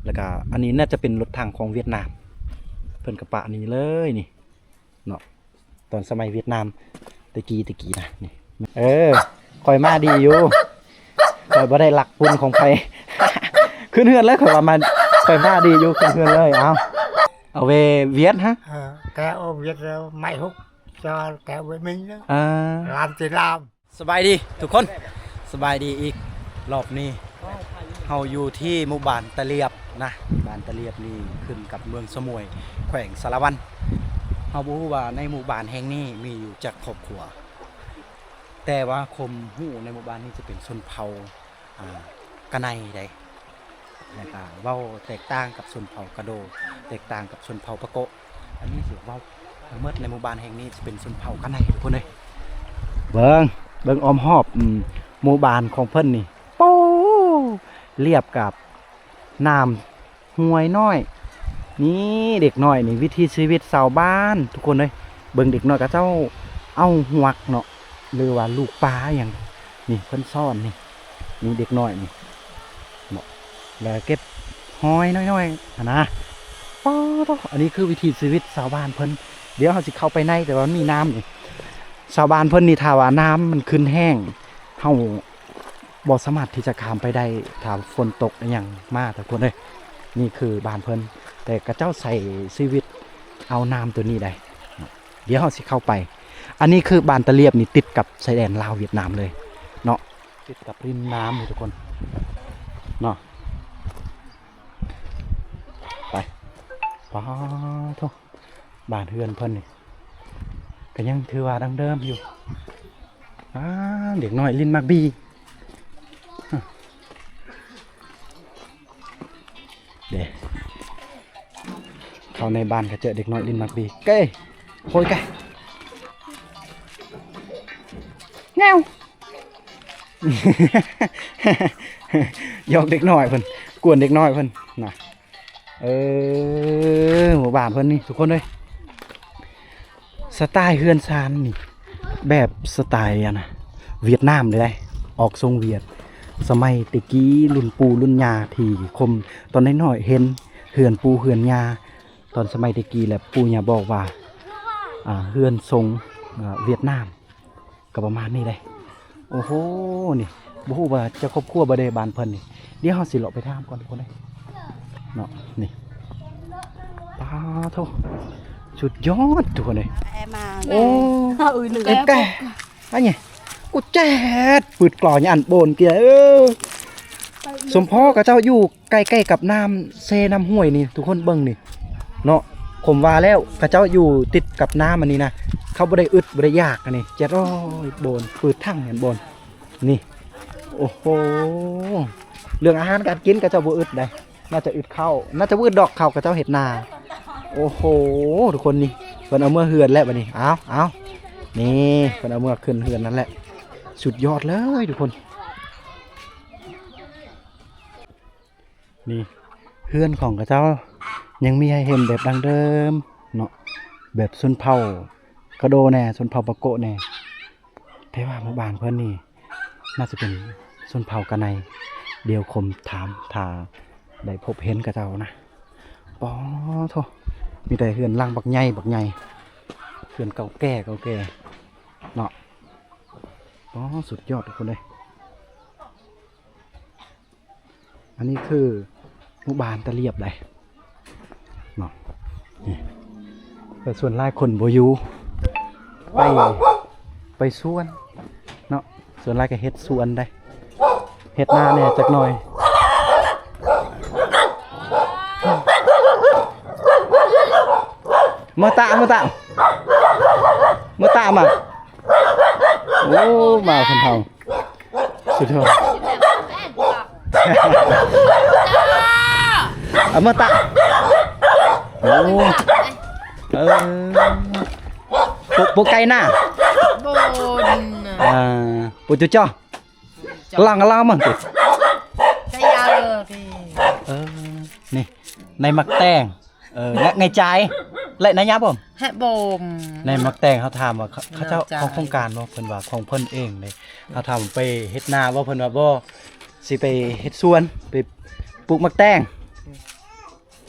ແລ້ວກະອັນນີ້ໜ້າຈະເປັນລົດຖັງຂອງຫວຽດນາມ ເພິ່ນກະປະນີ້ເລີຍນີ້ເນາະ ຕອນສະໄໝຫວຽດນາມແຕ່ກີ້ແຕ່ກີ້ນະນີ້. ເອີ ຂ້ອຍມາດີຢູ່ ຂ້ອຍບໍ່ໄດ້ລັກປຸ້ນຂອງໃຜ ຂຶ້ນເຮືອນເລີຍ ຂ້ອຍວ່າມາ ຂ້ອຍມາດີຢູ່ ຂຶ້ນເຮືອນເລີຍ. ເອົາ ເອົາເວ ຫວຽດຮະ ເອີ ແກເອົາຫວຽດແລ້ວ ໄມ້ຫົກ ຈາແກເວມິງ ເອີ ລາມຕິລາມ. ສະບາຍດີທຸກຄົນ ສະບາຍດີອີກ ລອບນີ້ເຮົາຢູ່ທີ່ໝູ່ບ້ານຕະລຽບນະ ບ້ານຕະລຽບນີ້ຂຶ້ນກັບເມືອງສະໝວຍ ແຂວງສາລະວັນ. ເຮົາບໍ່ຮູ້ວ່າໃນໝູ່ບ້ານແຫ່ງນີ້ມີຢູ່ຈັກຄອບຄົວ ແຕ່ວ່າຄວາມຮູ້ໃນໝູ່ບ້ານນີ້ຈະເປັນຊົນເຜົ່າ ອ່າ ກະໄນໃດ໋ ແລ້ວກະເວົ້າແຕກຕ່າງກັບຊົນເຜົ່າກະໂດ ແຕກຕ່າງກັບຊົນເຜົ່າປະໂກະ. ອັນນີ້ຊິເວົ້າທັງໝົດໃນໝູ່ບ້ານແຫ່ງນີ້ຈະເປັນຊົນເຜົ່າກະໄນທຸກຄົນເອີຍ. ເບິ່ງ ເບິ່ງອ້ອມຮອບ ອືມ ໝູ່ບ້ານຂອງເພິ່ນນີ້ ໂອ້ ລຽບກັບນ້ຳຫ້ວຍນ້ອຍ. ນີ້ເດັກນ້ອຍນີ້ ວິຖີຊີວິດຊາວບ້ານທຸກຄົນເອີຍ. ເບິ່ງເດັກນ້ອຍເຂົາເຈົ້າເອົາຫວກເນາະ ຫຼືວ່າລູກປາຫຍັງ ນີ້ເພິ່ນສອນນີ້ ນີ້ເດັກນ້ອຍນີ້ເນາະ ແລ້ວເກັບຫອຍນ້ອຍໆຫັ້ນນະ. ປາດໂທ້ ອັນນີ້ຄືວິຖີຊີວິດຊາວບ້ານເພິ່ນ. ດຽວເຮົາຊິເຂົ້າໄປໃນ ແຕ່ວ່າມັນມີນ້ຳນີ້ ຊາວບ້ານເພິ່ນນີ້ ຖ້າວ່ານ້ຳມັນຂຶ້ນແຮງ ເຮົາບໍ່ສາມາດທີ່ຈະຂ້າມໄປໄດ້ ຖ້າຝົນຕົກອີ່ຫຍັງມາທຸກຄົນເອີຍ. ນີ້ຄືບ້ານເພິ່ນ ແຕ່ເຂົາເຈົ້າໃຊ້ຊີວິດເອົານ້ຳໂຕນີ້ໄດ໋. ດຽວເຮົາຊິເຂົ້າໄປ. ອັນນີ້ຄືບ້ານຕະລຽບນີ້ຕິດກັບຊາຍແດນລາວຫວຽດນາມເລີຍເນາະ ຕິດກັບລິມນ້ຳນີ້ທຸກຄົນເນາະ. ໄປ ປາດໂທ້ ບ້ານເຮືອນເພິ່ນນີ້ກະຍັງຖືວ່າດັ້ງເດີມຢູ່. ອາ ເດັກນ້ອຍຫຼິ້ນໝາກບີ. ເດ້ ເຂົ້າໃນບ້ານກະເຈີເດັກນ້ອຍຫຼິ້ນໝາກບີ ເກ ໂຫຍ ກະ ແງວ ຢອກເດັກນ້ອຍເພິ່ນ ກວນເດັກນ້ອຍເພິ່ນນະ. ເອີ ໝູ່ບ້ານເພິ່ນນີ້ທຸກຄົນເອີຍ. ສະໄຕເຮືອນຊານນີ້ແບບສະໄຕອັນນະຫວຽດນາມເລີຍ ອອກຊົງຫວຽດ. ສະໄໝແຕ່ກີ້ລຸ້ນປູ່ລຸ້ນຍ່າທີ່ຄົມຕອນນ້ອຍໆເຫັນເຮືອນປູ່ເຮືອນຍ່າຕອນສະໄໝແຕ່ກີ້ ແລະ ປູ່ຍ່າບອກວ່າ ອ່າ ເຮືອນຊົງ ອ່າ ຫວຽດນາມ ກໍປະມານນີ້ເດ້. ໂອ້ໂຫ ນີ້ ບໍ່ຮູ້ວ່າຈະຄອບຄົວບໍ່ເດ້ບ້ານເພິ່ນນີ້. ດຽວເຮົາຊິເລາະໄປຖາມກ່ອນທຸກຄົນເດ້ເນາະ. ນີ້ ປາໂທ້ ສຸດຍອດທຸກຄົນເດ້. ໂອ້ ເອີ ແກ ອັນນີ້ ໂອ້ ແຈດ ປຶດກລໍຍອັນໂບນເກຍ ເອີ ສົມພໍເຂົາເຈົ້າຢູ່ ໃກ້ໆກັບນ້ຳເຊນ້ຳຫ້ວຍນີ້ ທຸກຄົນເບິ່ງນີ້ເນາະ. ຜົມວ່າແລ້ວ ເຂົາເຈົ້າຢູ່ຕິດກັບນ້ຳອັນນີ້ນະ ເຂົາບໍ່ໄດ້ອຶດບໍ່ໄດ້ຢາກອັນນີ້. ເຈັດຮ້ອຍ ໂບນ ປືດຖັງແມ່ນໂບນນີ້. ໂອ້ໂຫ ເລື່ອງອາຫານການກິນເຂົາເຈົ້າບໍ່ອຶດໃດ໋ ໜ້າຈະອຶດເຂົ້າ ໜ້າຈະບໍ່ອຶດດອກ ເຂົາ ເຂົາເຈົ້າເຮັດນາ. ໂອ້ໂຫ ທຸກຄົນນີ້ ເພິ່ນເອົາເມືອເຮືອນແລ້ວບັດນີ້. ເອົາ ເອົາ ນີ້ ເພິ່ນເອົາເມືອຂຶ້ນເຮືອນນັ້ນແຫຼະ. ສຸດຍອດເລີຍທຸກຄົນ. ນີ້ເຮືອນຂອງເຂົາເຈົ້າຍັງມີໃຫ້ເຫັນແບບດັ້ງເດີມເນາະ ແບບຊົນເຜົ່າກະໂດແດ່ ຊົນເຜົ່າປາໂກະແດ່. ແຕ່ວ່າໝູ່ບ້ານເພິ່ນນີ້ໜ້າຈະເປັນຊົນເຜົ່າກະໄນ. ດຽວຄົມຖາມ ຖ້າໄດ້ພົບເຫັນເຂົາເຈົ້ານະ. ປາໂທ້ ມີແຕ່ເຮືອນຫຼັງບັກໃຫຍ່ ບັກໃຫຍ່ ເຮືອນເກົ່າແກ່ ເກົ່າແກ່ເນາະ. ປາ ສຸດຍອດທຸກຄົນເອີຍ. ອັນນີ້ຄືໝູ່ບ້ານຕະລຽບໃດເນາະ. ນີ້ ແຕ່ສ່ວນຫຼາຍຄົນບໍ່ຢູ່ ໄປ ໄປສວນເນາະ. ສ່ວນຫຼາຍກໍເຮັດສວນໃດ ເຮັດນາແດ່ຈັກໜ່ອຍ. ເມືອຕາ ເມືອຕາ ເມືອຕາມາ. ໂອ້ ມາຄົນເຖົ້າ. ສຸດຍອດ ອະມະຕະ. ໂອ້ ເອີ ໂປ ໂປໄກນາ ໂບນ ອ່າ ໂປຈຸຈໍ ລັງລາມັນຕິ ກະຍາເລີ ເອີ ນີ້ ໃນໝາກແຕງ. ເອີ ໃນ ໃນຈາຍ ແລະ ໃນຍາບົມ ແຮະບົມ ໃນໝາກແຕງ ເຮົາຖາມວ່າ ເຂົາ ເຂົາເຈົ້າຂອງໂຄງການບໍ່? ເພິ່ນວ່າຂອງເພິ່ນເອງເດ້. ເຮົາຖາມໄປເຮັດນາບໍ່? ເພິ່ນວ່າບໍ່ ຊິໄປເຮັດສວນ ໄປປູກໝາກແຕງ.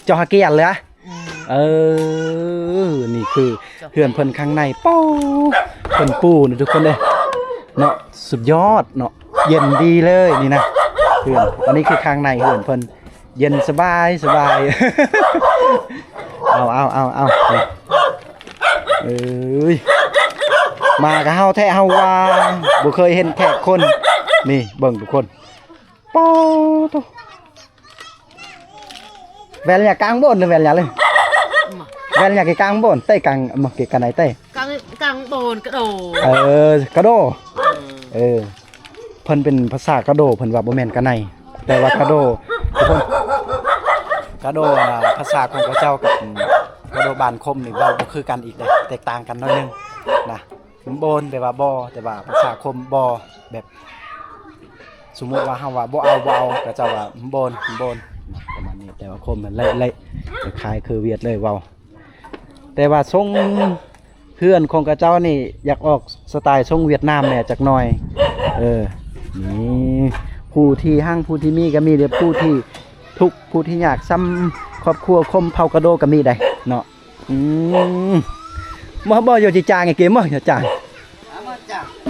ເຈົ້າຫາກຽນເລີຍ? ອືມ ເອີ ນີ້ຄືເຮືອນເພິ່ນຂ້າງໃນ. ໂອ້ ເພິ່ນປູນະທຸກຄົນເອີຍເນາະ ສຸດຍອດເນາະ ເຢັນດີເລີຍນີ້ນະ. ເຮືອນ ອັນນີ້ຄືຂ້າງໃນເຮືອນເພິ່ນ ເຢັນສະບາຍ ສະບາຍ. ເອົາ ເອົາ ເອົາ ເອົາ ເອີຍ ມາກະເຮົາແທ້ເຮົາວ່າ ບໍ່ເຄີຍເຫັນແຂກຄົນ. ນີ້ເບິ່ງທຸກຄົນ ປາໂທ້ ແວ່ນຫຍັງກາງໂບນ ຫຼືແວ່ນຫຍັງເລີຍ? ມາ ແວ່ນຫຍັງກາງໂບນ ເຕະກາງ ມາເກການໃດເຕະ ກາງ ກາງໂບນກະໂດ. ເອີ ກະໂດ. ເອີ ເອີ ເພິ່ນເປັນພາສາກະໂດ ເພິ່ນວ່າບໍ່ແມ່ນກະໄນ ແຕ່ວ່າກະໂດ ທຸກຄົນ ກະໂດ ອ່າ ພາສາຂອງເຂົາເຈົ້າກັບ ອາ ກະໂດບ້ານຄົມນີ້ເວົ້າບໍ່ຄືກັນອີກເດ້ ແຕກຕ່າງກັນໜ້ອຍໜຶ່ງນະ. ໂບນ ແປວ່າບໍ່ ແຕ່ວ່າພາສາຄົມບໍ່ ແບບ ສົມມຸດວ່າເຮົາວ່າບໍ່ເອົາ ບໍ່ເອົາ ເຂົາເຈົ້າວ່າໂບນ ໂບນ ປະມານນີ້. ແຕ່ວ່າຄົມມັນໄລ່ ໄລ່ ຄ້າຍຄືຫວຽດເລີຍເວົ້າ. ແຕ່ວ່າຊົງເຮືອນຂອງເຂົາເຈົ້ານີ້ ຢາກອອກສະໄຕຊົງຫວຽດນາມແດ່ຈັກໜ່ອຍ. ເອີ ນີ້ ຜູ້ທີ່ຮັ່ງຜູ້ທີ່ມີກະມີເດ້ ຜູ້ທີ່ທຸກຜູ້ທີ່ຍາກ ສ່ຳຄອບຄົວຄົມເຜົ່າກະໂດກະມີໄດ໋ເນາະ. ອືມ ບໍ່ ບໍ່ ໂຢຈິຈາງ ເກມບໍ່ ໂຢຈາງ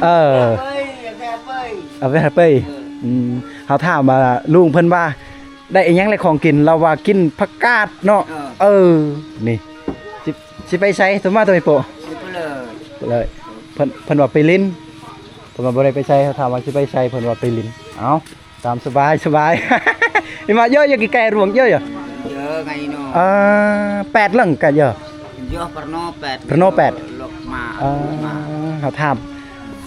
ເອີ ເອົາໄປ ເອົາໄປ ເອີ ອືມ ເຮົາຖາມວ່າລຸງເພິ່ນວ່າໄດ້ອີ່ຫຍັງແລະຂອງກິນ ລາວວ່າກິນຜັກກາດເນາະ. ເອີ ເອີ ນີ້ ຊິ ຊິໄປໃສ? ໂທມາໂທໄປໂປະ ຊິໄປເລີຍ ໄປເລີຍ. ເພິ່ນ ເພິ່ນວ່າໄປຫຼິ້ນ ເພິ່ນວ່າບໍ່ໄດ້ໄປໃສ. ເຮົາຖາມວ່າຊິໄປໃສ ເພິ່ນວ່າໄປຫຼິ້ນ. ເອົ້າ ຕາມສະບາຍ ສະບາຍ. ເອີ ມາເຢີໆ ກະແກ່ລວງເຢີໆ ເຢີໄງເນາະ. ເອີ ແປດເລິງກະເຢີ ເຢີປະໂນແປດ ປະໂນແປດ ລົກມາ ເອີ ມາ. ເຮົາຖາມ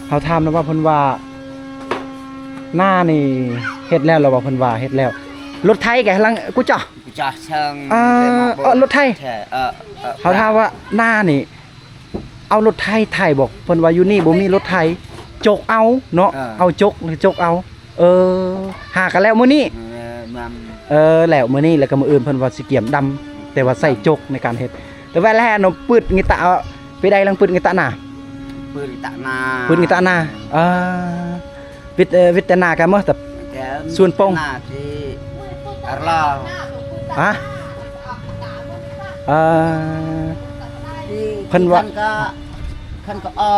ເຮົາຖາມນະວ່າເພິ່ນວ່າ ນານີ້ເຮັດແລ້ວ ລາວວ່າເພິ່ນວ່າເຮັດແລ້ວ. ລົດໄຖກະກຳລັງ ກູຈາ ກູຈາເຊີງ ເອີ ເອີ ລົດໄຖ ເອີ ເອີ ເຮົາຖາມວ່ານານີ້ ເອົາລົດໄຖໄຖບໍ່? ເພິ່ນວ່າຢູ່ນີ້ບໍ່ມີລົດໄຖ ຈົກເອົາເນາະ. ເອີ ເອົາຈົກ ຈົກເອົາ. ເອີ ຫາກະແລ້ວມື້ນີ້ ເອີ ແລ້ວມື້ນີ້ ແລ້ວກະມື້ອື່ນເພິ່ນວ່າຊິກຽມດຳ ແຕ່ວ່າໃຊ້ຈົກໃນການເຮັດ. ແຕ່ວ່າແລ້ວເນາະ ປືດກິຕາ ໄປໄດ້ຫຼັງປືດກິຕານາ ປືດກິຕານາ ປືດກິຕານາ. ເອີ ວິດ ເອີ ວິດຕະນາກະເໝີ ແຕ່ສວນປົງ ຮະ? ເອີ ເພິ່ນວ່າ ຄັນກະ ຄັນກະ ເອີ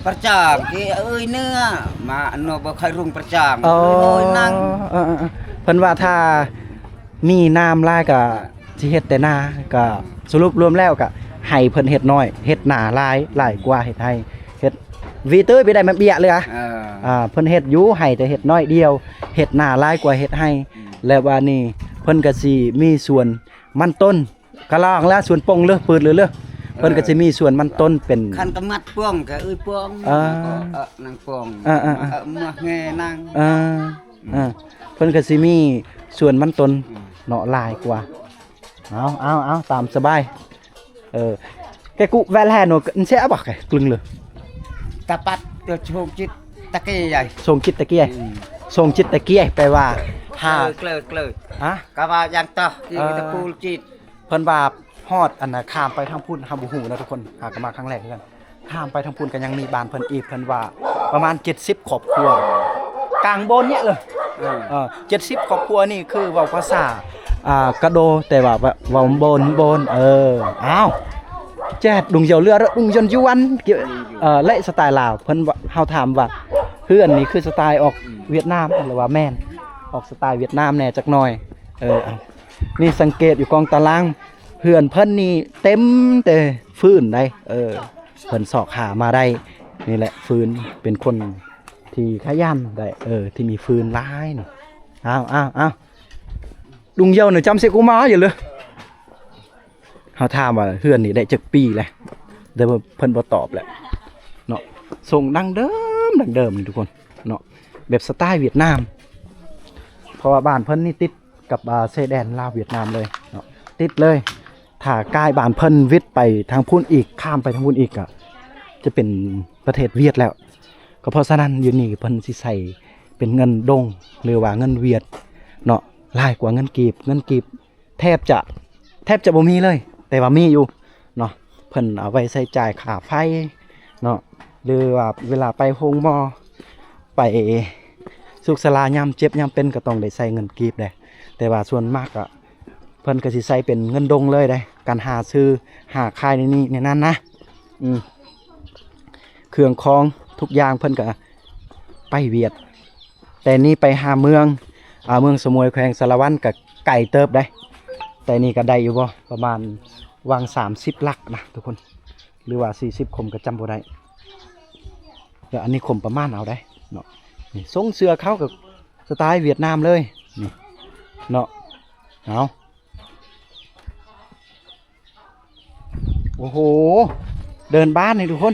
ປະຈາງ ເອີຍເນື້ອ ມາອັນໂນບໍ່ຄ່ອຍຮຸ່ງປະຈາງ. ເອີ ເອີ ເອີ ເພິ່ນວ່າຖ້າມີນ້ຳຫຼາຍກະ ຊິເຮັດແຕ່ນາ ກະສະຫຼຸບລວມແລ້ວກະໃຫ້ເພິ່ນເຮັດໜ້ອຍ ເຮັດນາຫຼາຍ ຫຼາຍກວ່າເຮັດໄຮ່ ເຮັດ ວີເຕີຍໄປໄດ້ມາເບຍເລີຍອະ. ເອີ ອ່າ ເພິ່ນເຮັດຢູ່ໄຮ່ ແຕ່ເຮັດໜ້ອຍດຽວ ເຮັດນາຫຼາຍກວ່າເຮັດໄຮ່. ອືມ ແລ້ວບາດນີ້ເພິ່ນກະຊິມີສວນມັນຕົ້ນ ກະລອງລະສວນປົງເລີ ປືດເລີ ເອີ ເພິ່ນກະຊິມີສວນມັນຕົ້ນເປັນ ຄັນກະມັດປົງກະເອີຍປົງ ເອີ ນາງປົງ ເອີ ເອີ ເອີ ເອີ ມາແງ່ນາງ ເອີ ເອີ ເພິ່ນກະຊິມີສວນມັນຕົ້ນ ອືມ ເນາະ ຫຼາຍກວ່າ. ເອົາ ເອົາ ເອົາ ຕາມສະບາຍ. ເອີ ແກກຸແວລແຮໂນ ເຊອະບໍ່ ແກກຶງເລີ ຕະປັດ ໂຊງຈິດຕະເກຍ ໂຊງຈິດຕະເກຍ ອືມ ໂຊງຈິດຕະເກຍ ແປວ່າ ເກີ ເກີ ເກີ ຮະ ກະວ່າຢ່າງຕະ ເອີ ຕະປູຈິດ. ເພິ່ນວ່າຮອດ ອັນນະ ຂ້າມໄປທາງພຸ້ນ ເຮົາບໍ່ຮູ້ນະທຸກຄົນ ຫາກະມາຄັ້ງແລກຄືກັນ. ຂ້າມໄປທາງພຸ້ນກະຍັງມີບ້ານເພິ່ນອີກ ເພິ່ນວ່າປະມານເຈັດສິບຄອບຄົວ ກາງໂບນເຍເລີຍ. ເອີ ເອີ ເຈັດສິບຄອບຄົວນີ້ຄືເວົ້າພາສາ ອ່າ ກະໂດ ແຕ່ວ່າເວົ້າໂບນ ໂບນ. ເອີ ອ້າວ ແຈດ ລຸງເຍົາເຫຼືອ ລຸງຍົນຍວນ ເອີ ແລະສະໄຕລາວ ເພິ່ນວ່າ ເຮົາຖາມວ່າເຮືອນນີ້ຄືສະໄຕອອກ ອືມ ຫວຽດນາມ ເພິ່ນວ່າແມ່ນ ອອກສະໄຕຫວຽດນາມແດ່ຈັກໜ້ອຍ. ເອີ ເອົາ ນີ້ສັງເກດຢູ່ກອງຕາລາງ ເຮືອນເພິ່ນນີ້ເຕັມແຕ່ຟືນໃດ໋. ເອີ ເພິ່ນຊອກຫາມາໄດ້ ນີ້ແຫຼະ ຟືນ ເປັນຄົນທີ່ຂະຫຍັນໄດ໋ ເອີ ທີ່ມີຟືນຫຼາຍນີ້. ອ້າວ ອ້າວ ອ້າວ ລຸງເຍົານະ ຈຳເຊກູມາຢູ່ເລີຍ. ເຮົາຖາມວ່າເຮືອນນີ້ໄດ້ຈັກປີແລ້ວ ແຕ່ວ່າເພິ່ນບໍ່ຕອບແຫຼະເນາະ. ຊົງດັ້ງເດີມ ດັ້ງເດີມນີ້ທຸກຄົນເນາະ ແບບສະໄຕຫວຽດນາມ ເພາະວ່າບ້ານເພິ່ນນີ້ຕິດ ກັບ ອ່າ ຊາຍແດນລາວຫວຽດນາມເລີຍເນາະ ຕິດເລີຍ. ຖ້າກາຍບ້ານເພິ່ນວິດໄປທາງພຸ້ນອີກ ຂ້າມໄປທາງພຸ້ນອີກ ກະຈະເປັນປະເທດຫວຽດແລ້ວ. ກະເພາະສະນັ້ນຢູ່ນີ້ເພິ່ນຊິໃຊ້ເປັນເງິນດົງ ຫຼືວ່າເງິນຫວຽດເນາະ ຫຼາຍກວ່າເງິນກີບ. ເງິນກີບແທບຈະ ແທບຈະບໍ່ມີເລີຍ ແຕ່ວ່າມີຢູ່ເນາະ ເພິ່ນເອົາໄວ້ໃຊ້ຈ່າຍຄ່າໄຟເນາະ ຫຼືວ່າເວລາໄປໂຮງໝໍ ໄປສຸກສາລາ ຍາມເຈັບຍາມເປັນກະຕ້ອງໄດ້ໃຊ້ເງິນກີບເດ້. ແຕ່ວ່າສ່ວນມາກກະ ເພິ່ນກໍຊິໃຊ້ເປັນເງິນດົງເລີຍເດ້ ການຫາຊື້ຫາຂາຍໃນນີ້ໃນນັ້ນນະ. ອືມ ເຄື່ອງຂອງທຸກຢ່າງເພິ່ນກໍໄປຫວຽດ ແຕ່ນີ້ໄປຫາເມືອງ ອ່າ ເມືອງສະໝວຍ ແຂວງສາລະວັນ ກໍໄກເຕີບເດ້. ແຕ່ນີ້ກໍໄດ້ຢູ່ບໍ່ ປະມານຫວ່າງສາມສິບຫຼັກນະທຸກຄົນ ຫຼືວ່າສີ່ສິບ ຂົມກໍຈຳບໍ່ໄດ້. ແລ້ວອັນນີ້ຂົມປະມານເອົາໄດ້ເນາະ. ນີ້ ຊົງເສື້ອເຂົາກໍສະໄຕຫວຽດນາມເລີຍນີ້ເນາະ. ເອົາ ໂອ້ໂຫ ເດີ່ນບ້ານນີ້ທຸກຄົນ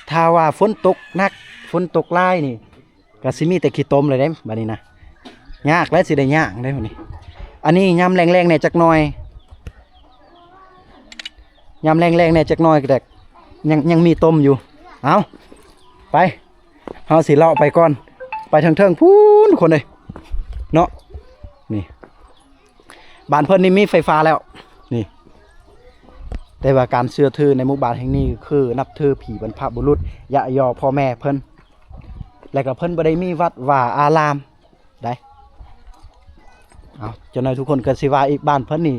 ຖ້າວ່າຝົນຕົກໜັກ ຝົນຕົກຫຼາຍນີ້ ກໍຊິມີແຕ່ຂີ້ຕົມເລີຍເດ້ບັດນີ້ນະ. ຍາກແລ້ວ ຊິໄດ້ຍ່າງເດ້ບັດນີ້. ອັນນີ້ຍາມແລ້ງໆແດ່ຈັກໜ່ອຍ ຍາມແລ້ງໆແດ່ຈັກໜ່ອຍ ແຕ່ຍັງ ຍັງມີຕົມຢູ່. ເອົາ ໄປ ເຮົາຊິເລາະໄປກ່ອນ ໄປເທິງໆພຸ້ນທຸກຄົນເອີຍເນາະ. ນີ້ ບ້ານເພິ່ນນີ້ມີໄຟຟ້າແລ້ວນີ້ ແຕ່ວ່າການເຊື່ອຖືໃນໝູ່ບ້ານແຫ່ງນີ້ ຄືນັບຖືຜີບັນພະບຸລຸດ ຢະຍໍພໍ່ແມ່ເພິ່ນ ແລ້ວກໍເພິ່ນບໍ່ໄດ້ມີວັດວາອາລາມໃດ. ເອົາ ຈັກໜ່ອຍທຸກຄົນກໍຊິວ່າອີກ ບ້ານເພິ່ນນີ້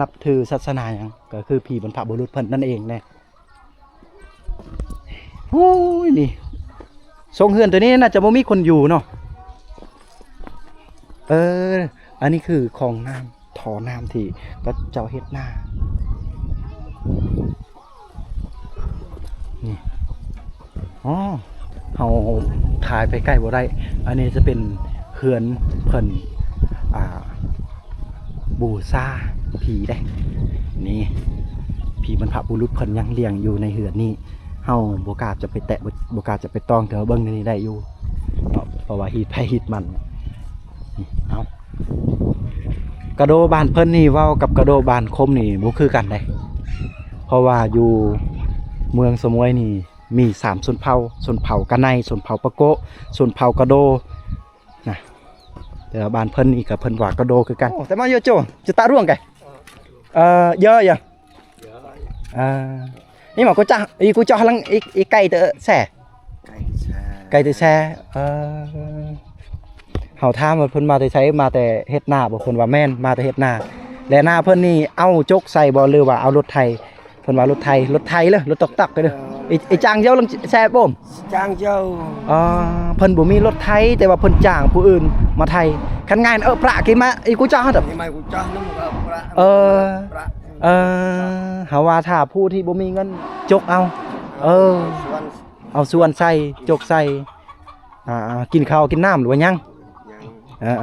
ນັບຖືສາສະໜາຫຍັງ ກໍຄືຜີບັນພະບຸລຸດເພິ່ນນັ້ນເອງແຫຼະ. ໂອ້ຍ ນີ້ ຊົງເຮືອນຕົວນີ້ໜ້າຈະບໍ່ມີຄົນຢູ່ເນາະ. ເອີ ອັນນີ້ຄືຂອງນ້ຳ ທໍ່ນ້ຳທີ່ເຂົາເຈົ້າເຮັດນານີ້. ອໍ ເຮົາຖ່າຍໄປໃກ້ບໍ່ໄດ້. ອັນນີ້ຈະເປັນເຮືອນເພິ່ນ ອ່າ ບູຊາຜີເດ້. ນີ້ ຜີບັນພະບຸລຸດເພິ່ນຍັງລ້ຽງຢູ່ໃນເຮືອນນີ້. ເຮົາບໍ່ກ້າຈະໄປແຕະ ບໍ່ ບໍ່ກ້າຈະໄປຕ້ອງ ແຕ່ວ່າເບິ່ງໃນນີ້ໄດ້ຢູ່ເນາະ ເພາະວ່າຮີດໃຜຮີດມັນ. ເອົາ ກະໂດບ້ານເພິ່ນນີ້ເວົ້າກັບກະໂດບ້ານຄົມນີ້ບໍ່ຄືກັນເດ້ ເພາະວ່າຢູ່ເມືອງສະໝວຍນີ້ມີສາມຊົນເຜົ່າ ຊົນເຜົ່າກະໄນ ຊົນເຜົ່າປະໂກະ ຊົນເຜົ່າກະໂດນະ. ແຕ່ວ່າບ້ານເພິ່ນນີ້ກະເພິ່ນວ່າກະໂດຄືກັນ. ໂອ້ ແຕ່ມາໂຍໂຈ ຈະຕະລວງໄກ ເອີ ເຢີເຢີ ເອີ ນີ້ມາກູຈາ ອີກູຈາລັງ ອີ ອີໄກເຕີແຊ ໄກເຕີແຊ ເອີ ເຮົາຖາມວ່າເພິ່ນມາແຕ່ໃສ ມາແຕ່ເຮັດນາບໍ່ ເພິ່ນວ່າແມ່ນ ມາແຕ່ເຮັດນາ. ແລະນາເພິ່ນນີ້ເອົາຈົກໃສ່ບໍ່ ຫຼືວ່າເອົາລົດໄຖ? ເພິ່ນວ່າລົດໄຖ ລົດໄຖເລີຍ ລົດຕອກໆເລີຍ. ອີ ອີຈາງເຍົາລັງແຊໂບມ ຈາງເຍົາ ອໍ ເພິ່ນບໍ່ມີລົດໄຖ ແຕ່ວ່າເພິ່ນຈ້າງຜູ້ອື່ນມາໄຖ. ຄັນງ່າຍ ເອີ ປະກີມາ ອີກູຈາ ນີ້ມາກູຈານຳ ເອີ ປະ ເອີ ເຮົາວ່າຖ້າຜູ້ທີ່ບໍ່ມີເງິນຈົກເອົາ ເອີ ເອົາສ່ວນໃສ່ ຈົກໃສ່. ອ່າ ກິນເຂົ້າກິນນ້ຳຫຼືວ່າຍັງ? ຍັງ ເອີໆໆ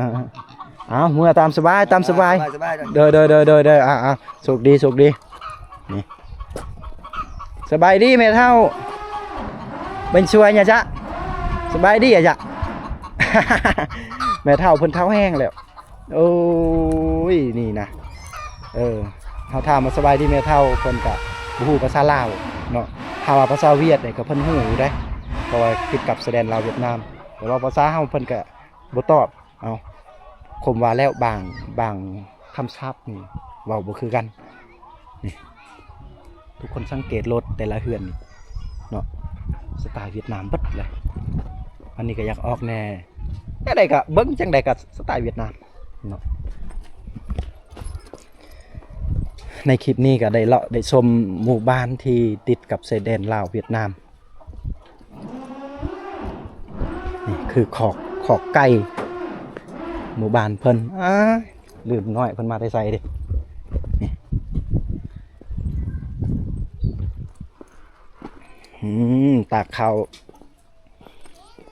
ເອົາ ເມືອຕາມສະບາຍ ຕາມສະບາຍ ສະບາຍ ສະບາຍ ໂດຍ ໂດຍ ໂດຍ ອ່າໆ ໂຊກດີ ໂຊກດີ. ນີ້ ສະບາຍດີແມ່ເຖົ້າ ເປັນສວຍຍະຈະ ສະບາຍດີອະຈະ. ແມ່ເຖົ້າເພິ່ນເຖົ້າແຮງແລ້ວ. ໂອ້ຍ ນີ້ນະ ເອີ ເຮົາຖາມວ່າສະບາຍດີແມ່ເຖົ້າ ເພິ່ນກະບໍ່ຮູ້ພາສາລາວເນາະ. ຖ້າວ່າພາສາຫວຽດນີ້ກະເພິ່ນຮູ້ຢູ່ເດ້ ເພາະວ່າຕິດກັບຊາຍແດນລາວຫວຽດນາມ ແຕ່ວ່າພາສາເຮົາເພິ່ນກະບໍ່ຕອບ. ເອົາ ຄົມວ່າແລ້ວ ບາງ ບາງຄຳສັບນີ້ເວົ້າບໍ່ຄືກັນ. ນີ້ ທຸກຄົນສັງເກດລົດແຕ່ລະເຮືອນນີ້ເນາະ ສະໄຕຫວຽດນາມເບິດເລີຍ. ອັນນີ້ກໍຢາກອອກແດ່ ແນວໃດກໍເບິ່ງຈັ່ງໃດກໍສະໄຕຫວຽດນາມເນາະ. ໃນຄລິບນີ້ກໍໄດ້ເລາະໄດ້ຊົມໝູ່ບ້ານທີ່ຕິດກັບຊາຍແດນລາວຫວຽດນາມ. ນີ້ຄືຄອກ ຄອກໄກ່ ໝູ່ບ້ານເພິ່ນ. ອ້າຍ ລືມນ້ອຍເພິ່ນມາແຕ່ໃສເດ. ນີ້ ອືມ ຕາກເຂົ້າ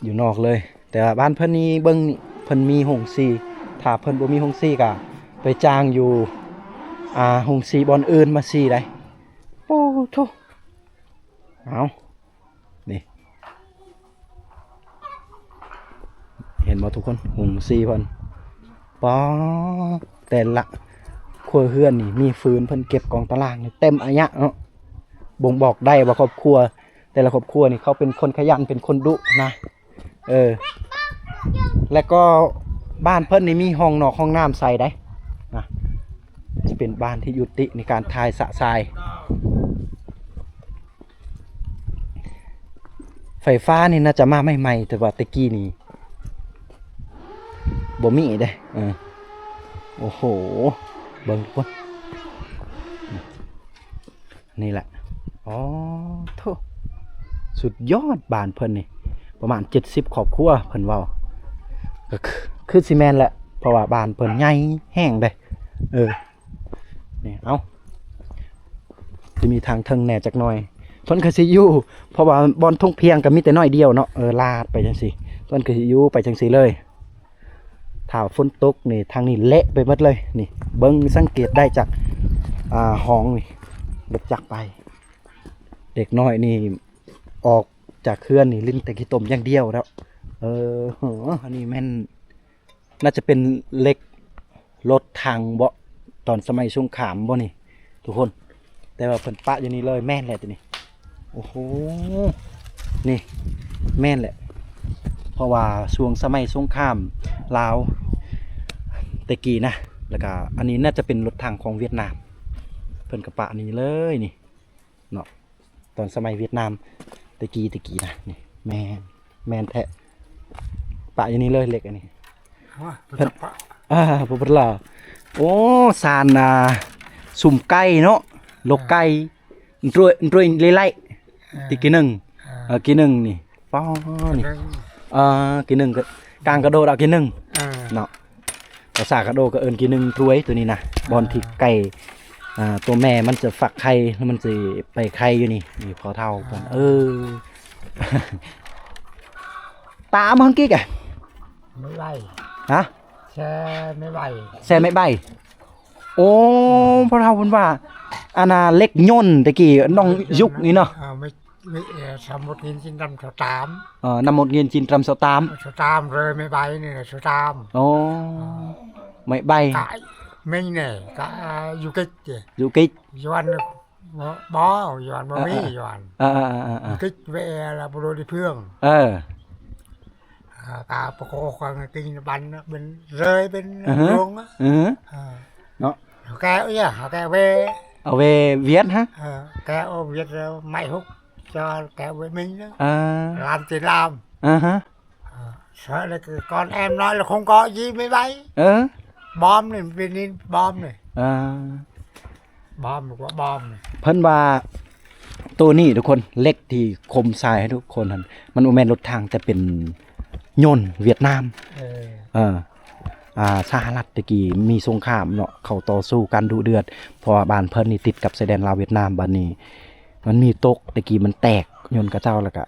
ຢູ່ນອກເລີຍ. ແຕ່ວ່າບ້ານເພິ່ນນີ້ເບິ່ງນີ້ ເພິ່ນມີໂຮງສີ. ຖ້າເພິ່ນບໍ່ມີໂຮງສີກະໄປຈ້າງຢູ່ ອ່າ ໂຮງສີບ່ອນອື່ນມາສີໄດ້. ໂອ້ໂທ້. ເອົາ ນີ້ ເຫັນບໍ່ທຸກຄົນ? ໂຮງສີເພິ່ນ ປາ ແຕ່ລະຄົວເຮືອນນີ້ມີຟືນ ເພິ່ນເກັບກອງຕາລາງນີ້ເຕັມອາຍະເນາະ. ບົ່ງບອກໄດ້ວ່າຄອບຄົວ ແຕ່ລະຄອບຄົວນີ້ເຂົາເປັນຄົນຂະຫຍັນ ເປັນຄົນດຸນະ. ເອີ ແລ້ວກໍບ້ານເພິ່ນນີ້ມີຫ້ອງນອກຫ້ອງນ້ຳໃສ່ໄດ໋ນະ. ຈະເປັນບ້ານທີ່ຍຸຕິໃນການຖ່າຍສະຊາຍ. ໄຟຟ້ານີ້ໜ້າຈະມາໃໝ່ໆ ແຕ່ວ່າແຕ່ກີ້ນີ້ບໍ່ມີເດ້. ເອີ ໂອ້ໂຫ ເບິ່ງທຸກຄົນ ນີ້ແຫຼະ ອໍ ໂທ້ ສຸດຍອດ ບ້ານເພິ່ນນີ້ ປະມານເຈັດສິບຄອບຄົວ ເພິ່ນເວົ້າ ກໍຄື ຄືຊິແມ່ນແຫຼະ ເພາະວ່າບ້ານເພິ່ນໃຫຍ່ແຮງເດ້. ເອີ ນີ້ ເອົາ ຊິມີທາງເທິງແດ່ຈັກໜ່ອຍ ເພິ່ນກໍຊິຢູ່ ເພາະວ່າບ່ອນທົ່ງພຽງກໍມີແຕ່ໜ້ອຍດຽວເນາະ ເອີ ລາດໄປຈັ່ງຊີ້ ເພິ່ນກໍຊິຢູ່ໄປຈັ່ງຊີ້ເລີຍ. ຖ້າຝົນຕົກນີ້ ທາງນີ້ເລະໄປໝົດເລີຍ ນີ້ ເບິ່ງສັງເກດໄດ້ຈາກ ອ່າ ຫ້ອງນີ້ ລົດຈັກໄປ ເດັກນ້ອຍນີ້ອອກຈາກເຮືອນນີ້ຫຼິ້ນແຕ່ຂີ້ຕົມຢ່າງດຽວແລ້ວ. ເອີ ອັນນີ້ແມ່ນ ໜ້າຈະເປັນເຫຼັກລົດຖັງເບາະ ຕອນສະໄໝສົງຄາມເບາະນີ້ທຸກຄົນ ແຕ່ວ່າເພິ່ນປະຢູ່ນີ້ເລີຍ ແມ່ນແຫຼະໂຕນີ້. ໂອ້ໂຫ ນີ້ແມ່ນແຫຼະ ເພາະວ່າຊ່ວງສະໄໝສົງຄາມລາວແຕ່ກີ້ນະ ແລ້ວກະອັນນີ້ໜ້າຈະເປັນລົດຖັງຂອງຫວຽດນາມ ເພິ່ນກະປະນີ້ເລີຍນີ້ເນາະ ຕອນສະໄໝຫວຽດນາມແຕ່ກີ້ ແຕ່ກີ້ນະ ນີ້ແມ່ນ ແມ່ນແທ້ ປະຢູ່ນີ້ເລີຍເຫຼັກອັນນີ້ ຮະ ເພິ່ນ ຈັກປະ ອ່າ ບໍ່ເພິ່ນລາວ ໂອ້ ຊານ ອ່າ ສຸມໄກ່ເນາະ ລົກໄກ່ ອາ ໂດຍ ໂດຍເລໄລ ເອີ ຕິກກີໜຶ່ງ ເອີ ເອີ ກີໜຶ່ງນີ້ ປ້ອ ນີ້ ເອີ ກີໜຶ່ງ ກາງກະໂດດເອົາກີໜຶ່ງ ເອີ ເນາະ ພາສາກະໂດກໍເອີ້ນກີໜຶ່ງຕວຍ ໂຕນີ້ນະ ອ່າ ບ່ອນທີ່ໄກ່ ອ່າ ໂຕແມ່ມັນຈະຟັກໄຂ່ ແລ້ວມັນຊິໄປໄຂ່ຢູ່ນີ້ ນີ້ພໍ່ເຖົ້າເພິ່ນ ອ່າ ເອີ ຕາມາຫັ້ນກີກະ ໄມ້ໃບ ຮະ ແຊ່ໄມ້ໃບ ແຊ່ໄມ້ໃບ ໂອ້ ອືມ ພໍ່ເຖົ້າເພິ່ນວ່າ ອັນນ່າ ເຫຼັກຍົນແຕ່ກີ້ ນ້ອງຍຸກນີ້ເນາະ ເອີ ໄມ່ ເອີ ສາມໝົດເງິນຈິນດຳຊາວຕາມ ເອີ ນ້ຳໝົດເງິນຈິນດຳຊາວຕາມ ຊາວຕາມເລີຍ ໄມ້ໃບນີ້ຊາວຕາມ ໂອ້ ເອີ ໄມ້ໃບ ກະ ແມ່ນແນ່ ກະ ຢູ່ກິດ ຢູ່ກິດ ຢູ່ອັນ ບໍ່ ບໍ່ ຢ້ອນບໍ່ມີ ເອີໆໆ ຢ້ອນ ເອີໆໆໆ ກິດເວລາບໍ່ໄດ້ເພື່ອງ ເອີ ອາ ກາປະໂກກັນກິນບັນເປັນເລີຍເປັນ ອາຮະ ໂລງ ອາຮະ ເອີ ເນາະ ເອົາແກເອີຍ ເອົາແກເວ ເອົາເວວຽດຮະ ເອີ ແກເອົາວຽດແລ້ວໄມ້ຫົກ ຈະແກເວມິງ ເອີ ລາມຕິລາມ ອາຮະ ເອີ ສະເລັກກ່ອນແອມນ້ອຍລະຄົງເກາະຢີໄມ້ໃບ ເອີ ບອມນີ້ເປັນນີ້ບອມນີ້ ເອີ ບອມກວ່າບອມນີ້ ເພິ່ນວ່າໂຕນີ້ທຸກຄົນ ເຫຼັກທີ່ຄົມຊາຍໃຫ້ທຸກຄົນຫັ້ນ ມັນບໍ່ແມ່ນລົດຖັງ ແຕ່ເປັນຍົນຫວຽດນາມ ເອີ ເອີ ອ່າ ສະຫະລັດແຕ່ກີ້ມີສົງຄາມເນາະ ເຂົາຕໍ່ສູ້ກັນດຸເດືອດ ເພາະວ່າບ້ານເພິ່ນນີ້ຕິດກັບຊາຍແດນລາວຫວຽດນາມ ບາດນີ້ ມັນມີຕົກ ແຕ່ກີ້ມັນແຕກ ຍົນເຂົາເຈົ້າ ແລ້ວກະ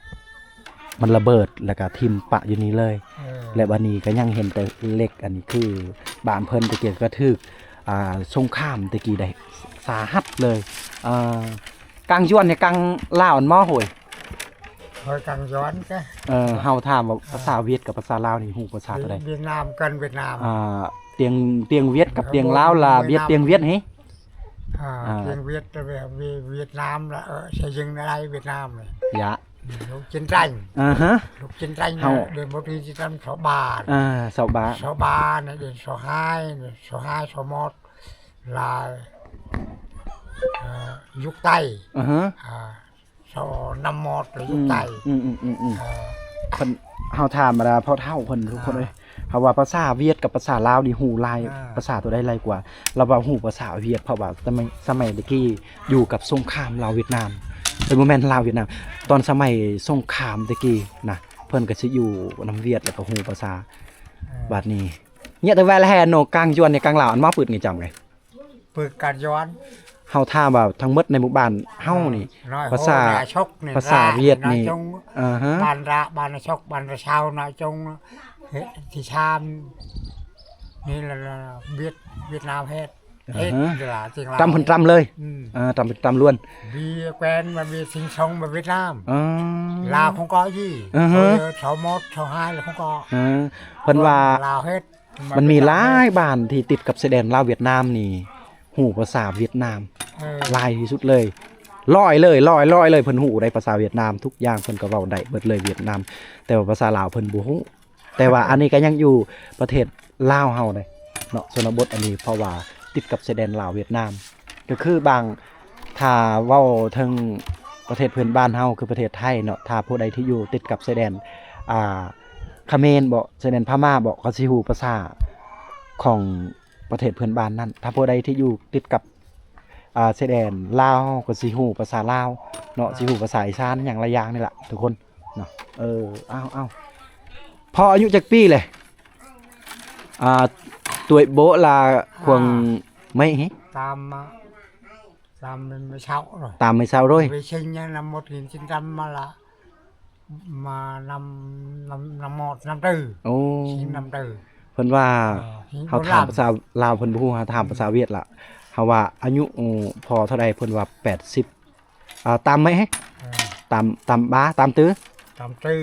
ມັນລະເບີດ ແລ້ວກະຖິ້ມປະຢູ່ນີ້ເລີຍ ເອີ ແລະ ບາດນີ້ກະຍັງເຫັນແຕ່ເຫຼັກ ອັນນີ້ຄືບ້ານເພິ່ນແຕ່ກີ້ກະຖືກ ອ່າ ສົງຄາມແຕ່ກີ້ໄດ້ສາຫັດເລີຍ ອ່າ ກາງຢວນໃນກາງລາວອັນໝໍໂຫຍ ໂຫຍກາງຢວນກະ ເອີ ເຮົາຖາມວ່າ ອ່າ ພາສາຫວຽດກັບພາສາລາວນີ້ຮູ້ພາສາໂຕໃດ? ຫວຽດນາມກັນຫວຽດນາມ ອ່າ ຕຽງ ຕຽງຫວຽດກັບຕຽງລາວລະຫວຽດ ຕຽງຫວຽດເຮ ອ່າ ອ່າ ຕຽງຫວຽດ ຫວຽດນາມລະ ເອີ ໃຊ້ຍິງໄດ້ຫວຽດນາມ ຢະ ລູກຈິນໄຕ ອາຮະ ລູກຈິນໄຕ ເຮົາ ເດືອນບໍ່ດີຈິນໄຕຊາວບານ ອ່າ ຊາວບານ ຊາວບານ ເດືອນຊາວໄຮ ຊາວໄຮ ຊາວໝົດ ລາຍ ເອີ ຍຸກໄຕ ອາຮະ ອ່າ ຊາວນ້ຳໝົດ ແລະ ຢູ່ໃຕ້ ອືມໆໆໆ ເອີ ເພິ່ນ ເຮົາຖາມບັນດາພໍ່ເຖົ້າເພິ່ນທຸກຄົນເອີຍ ອ່າ ເຮົາວ່າພາສາຫວຽດກັບພາສາລາວນີ້ຮູ້ຫຼາຍ ອ່າ ພາສາໂຕໃດຫຼາຍກວ່າ ລາວວ່າຮູ້ພາສາຫວຽດ ເພາະວ່າສະໄໝ ສະໄໝແຕ່ກີ້ຢູ່ກັບສົງຄາມລາວຫວຽດນາມ ເອີ ບໍ່ແມ່ນລາວຫວຽດນາມ ຕອນສະໄໝສົງຄາມແຕ່ກີ້ນະ ເພິ່ນກໍຊິຢູ່ນຳຫວຽດ ແລ້ວກໍຮູ້ພາສາ ອ່າ ບາດນີ້ ເນຍແຕ່ແວລະແຮໂນກາງຢວນໃນກາງລາວ ອັນມາປຶດນີ້ຈຳໄງ ປຶກການຍ້ອນ ເຮົາຖາມວ່າທັງໝົດໃນໝູ່ບ້ານເຮົານີ້ ເອີ ພາສາ ພາສາຫວຽດນີ້ ອ່າຮະ ບ້ານລະ ບ້ານນາຊົກ ບ້ານນາຊາວ ນາຈົງ ເຮັດທີ່ຊາມ ນີ້ລະ ຫວຽດ ຫວຽດນາມເຮັດ ອ່າຮະ ເຮັດລະ ຈິງລາວ ຕຳເພິ່ນຕຳເລີຍ ອືມ ອ່າ ຕຳເພິ່ນຕຳລ້ວນ ເບຍແກວນມາ ເບຍຊິງຊອງມາຫວຽດນາມ ອໍ ລາວຂອງເກາະຢີ ອ່າຮະ ເອີ ຊາວໝົດ ຊາວໄຮ ລາວຂອງເກາະ ອ່າ ເພິ່ນວ່າ ລາວເຮັດ ມັນມີຫຼາຍບ້ານທີ່ຕິດກັບຊາຍແດນລາວຫວຽດນາມນີ້ ຮູ້ພາສາຫວຽດນາມ ເອີ ຫຼາຍທີ່ສຸດເລີຍ ຮ້ອຍເລີຍ ຮ້ອຍ ຮ້ອຍເລີຍ ເພິ່ນຮູ້ໄດ໋ພາສາຫວຽດນາມ ທຸກຢ່າງເພິ່ນກໍເວົ້າໄດ້ເບິດເລີຍຫວຽດນາມ ແຕ່ວ່າພາສາລາວເພິ່ນບໍ່ຮູ້ ແຕ່ວ່າອັນນີ້ກໍຍັງຢູ່ປະເທດລາວເຮົາເດເນາະ ຊົນນະບົດອັນນີ້ ເພາະວ່າຕິດກັບຊາຍແດນລາວຫວຽດນາມ ກໍຄືບາງ ຖ້າເວົ້າເຖິງປະເທດເພື່ອນບ້ານເຮົາຄືປະເທດໄທເນາະ ຖ້າຜູ້ໃດທີ່ຢູ່ຕິດກັບຊາຍແດນ ອ່າ ຂະເໝນບໍ ຊາຍແດນພະມ້າບໍ ເຂົາຊິຮູ້ພາສາຂອງປະເທດເພື່ອນບ້ານນັ້ນ ຖ້າຜູ້ໃດທີ່ຢູ່ຕິດກັບ ອ່າ ຊາຍແດນລາວ ເຮົາກໍຊິຮູ້ພາສາລາວເນາະ ອ່າ ຊິຮູ້ພາສາອີສານຫຍັງຫຼາຍຢ່າງນີ້ລະທຸກຄົນເນາະ. ເອີ ເອົາໆ ພໍ່ອາຍຸຈັກປີແຫຼະ? ອ່າ tuổi bố là khoảng mấy hả? Tám, tám mươi sáu rồi. Tám mươi sáu rồi. Vệ sinh nhà là một nghìn chín trăm mà là mà năm, năm, năm một, năm tư. ໂອ້ sinh năm tư. ເພິ່ນວ່າ ເອີ ເຮົາຖາມພາສາລາວເພິ່ນບໍ່ຮູ້ ເຮົາຖາມພາສາຫວຽດລະ ເຮົາວ່າອາຍຸ ໂອ້ ພໍ່ເທົ່າໃດ ເພິ່ນວ່າແປດສິບ ອ່າ ຕາມໄໝ ເອີ ຕາມ ຕາມບ້າ ຕາມຕື້ ຕາມຕື້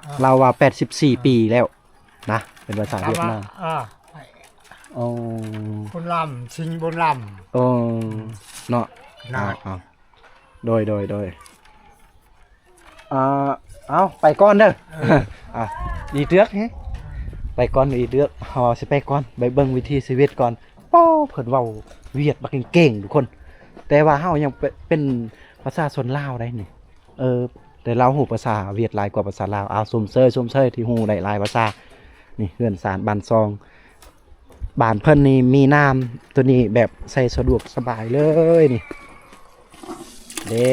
ເອີ ລາວວ່າແປດສິບສີ່ ເອີ ປີແລ້ວນະ ເປັນພາສາຫວຽດນາມ. ເອີ ໂອ້ ບຸນລຳ ຊິງບຸນລຳ ໂອ້ ເນາະ ນະ ເອົາ ໂດຍ ໂດຍ ໂດຍ ອ່າ ເອົາ ໄປກ່ອນເດີ ເອີ ອ່າ ອີເດືອກ ໄປກ່ອນ ອີເດືອກ ເຮົາຊິໄປກ່ອນ ໄປເບິ່ງວິຖີຊີວິດກ່ອນ. ໂອ້ ເພິ່ນເວົ້າຫວຽດບັກເກັ່ງໆ ທຸກຄົນ ແຕ່ວ່າເຮົາຍັງເປັນ ເປັນປະຊາຊົນລາວໄດ໋ນີ້. ເອີ ແຕ່ລາວຮູ້ພາສາຫວຽດຫຼາຍກວ່າພາສາລາວ. ເອົາ ຊົມເຊີຍ ຊົມເຊີຍທີ່ຮູ້ໄດ້ຫຼາຍພາສາ. ນີ້ເຮືອນຊານບ້ານຊ່ອງ ບ້ານເພິ່ນນີ້ມີນ້ຳໂຕນີ້ແບບໃຊ້ສະດວກສະບາຍເລີຍນີ້ ເດ້